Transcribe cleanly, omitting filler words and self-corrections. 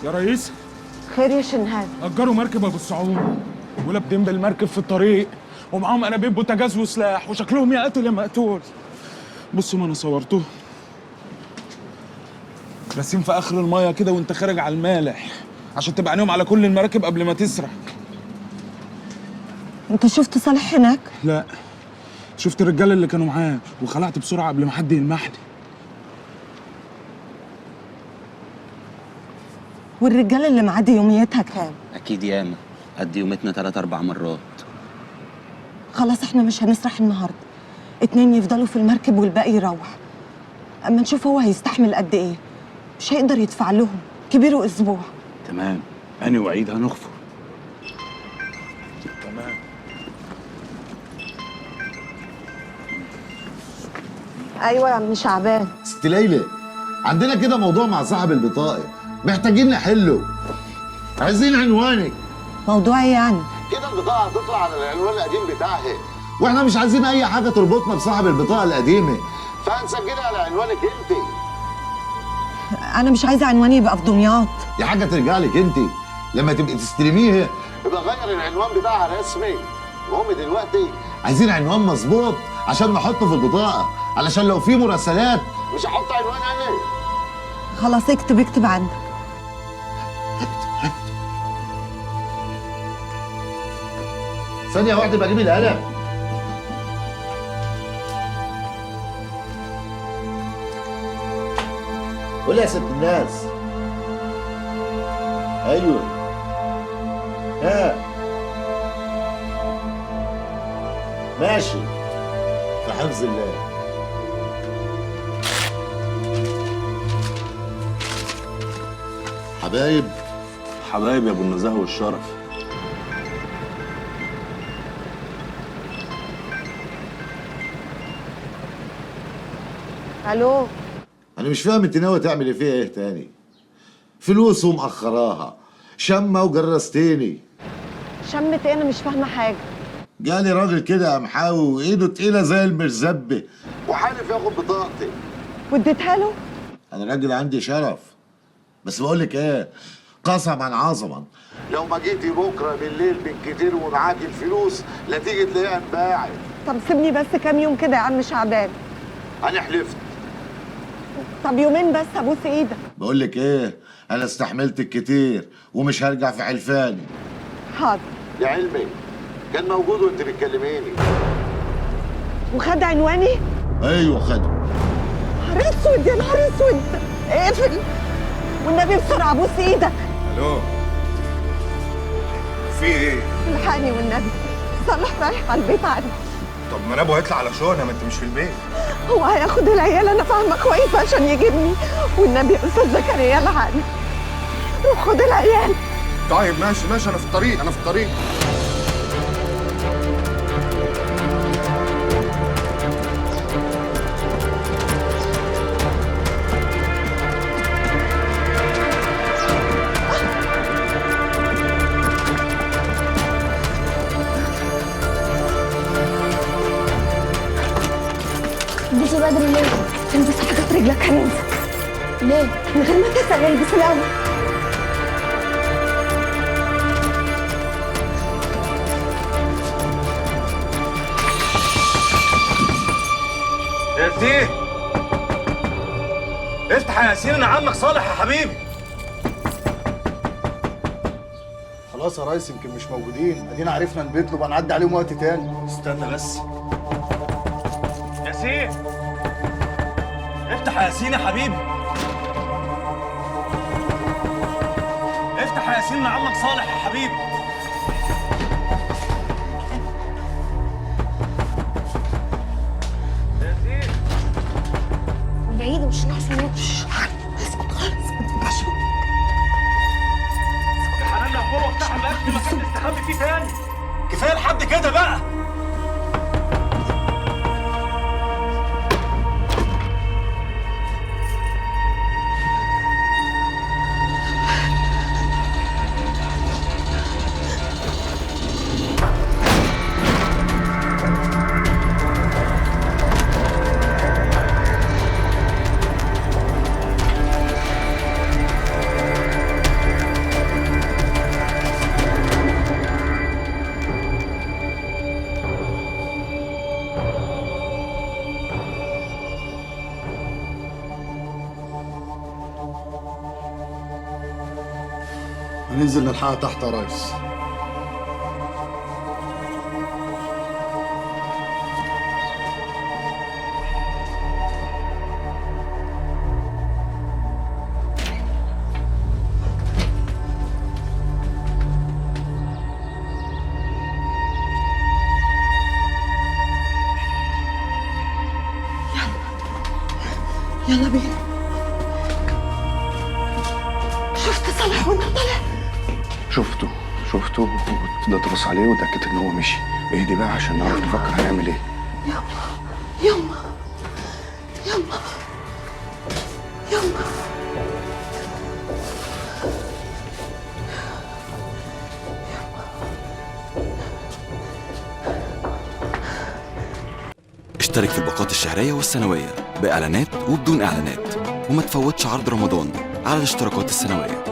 يا ريس. خير يا شنهاد. اجروا مركب ابو السعود ولابدين بالمركب في الطريق، ومعاهم انابيب بوتاجاز وسلاح، وشكلهم يا قاتل يا مقتول. بصوا ما انا صورته راسين في اخر المايه كده وانت خارج على المالح، عشان تبقى عينيهم على كل المراكب قبل ما تسرح. انت شفت صالح هناك؟ لا، شفت الرجالة اللي كانوا معاه وخلعت بسرعة قبل ما حد يلمحني. والرجاله اللي معاه دي يوميتها كام؟ اكيد ياما، قد يومتنا 3 4 مرات. خلاص احنا مش هنسرح النهارده، 2 يفضلوا في المركب والباقي يروح. اما نشوف هو هيستحمل قد ايه، مش هيقدر يدفع لهم كبيرة اسبوع. تمام، انا وعيد هنخفر. تمام. ايوه يا عم شعبان. ست ليلى، عندنا كده موضوع مع صاحب البطاقة محتاجين نحله. عايزين عنوانك. موضوع ايه يعني؟ كده البطاقة هتطلع على العنوان القديم بتاعها، واحنا مش عايزين اي حاجة تربطنا بصاحب البطاقة القديمة، فهنسجلها على عنوانك انت. انا مش عايزه عنواني يبقى في دمياط. دي حاجة ترجع لك انت لما تبقي تستلميها، يبقى غير العنوان بتاعها رسمي. المهم دلوقتي عايزين عنوان مظبوط عشان نحطه في البطاقة، علشان لو في مراسلات مش هحط عنوان انا. خلاص اكتب اكتب عندك. اكتب. ثانية واحدة بجيب القلم. قول يا ست الناس. ايوه. ها. ماشي. في حفظ الله. حبايب. حبايب يا ابو النزاهة والشرف. الو. انا مش فاهم انت ناوي تعملي فيها ايه تاني؟ فلوس ومأخراها، شمه وجرستيني. شمت ايه؟ انا مش فاهمه حاجة. جالي راجل كده قمحاوي وايده تقيلة زي المرزبه وحالف ياخد بطاقتي. واديتها له؟ انا راجل عندي شرف، بس بقول لك ايه، قسما عظما لو ما جيتي بكره بالليل بالكتير ومعاكي الفلوس لا تيجي تلاقيها اتباعت. طب سيبني بس كام يوم كده يا عم شعبان. انا حلفت. طب يومين بس ابوس ايدك. بقول لك ايه، انا استحملت كتير ومش هرجع في حلفاني. حاضر. لعلمك كان موجود وانت بتكلميني. وخد عنواني؟ ايوه خده. نهار اسود يا نهار اسود. اقفل والنبي بسرعة ابوس ايدك. الو، في ايه؟ الحقني والنبي، صالح رايح على البيت عندي. طب ما انا ابو هيطلع على شغل، ما انت مش في البيت. هو هياخد العيال، انا فاهمه كويس، عشان يجيبني. والنبي يا استاذ زكريا الحقني، روح خد العيال. طيب ماشي ماشي، انا في الطريق، انا في الطريق. البسي بدري ليه؟ البس حاجة في رجلك هننزل. ليه؟ من غير ما تسأل البس الأول. ياسين، افتح يا ياسين، انا عمك صالح يا حبيبي. خلاص يا ريس، يمكن مش موجودين، ادينا عرفنا البيت، نبقى نعدي عليهم وقت تاني. استنى بس ياسين، افتح يا ياسين يا حبيبي، افتح يا ياسين، انا عمك صالح يا حبيبي. ياسين بعيد ومش هنعرف نموت. اسكت خالص، ما تفتحش يا حنان. لو هو افتح الباب في مكان نستخبي فيه تاني. كفاية لحد كده بقى. هننزل نلحقها تحت يا ريس. يلا بينا. شفت صالح وانت طالع؟ شفته وفضلت ابص عليه واتاكدت ان هو مشي. اهدي بقى عشان نعرف نفكر هنعمل ايه. يلا يلا يلا يلا. اشترك في الباقات الشهرية والسنوية بإعلانات وبدون إعلانات، وما تفوتش عرض رمضان على الاشتراكات السنوية.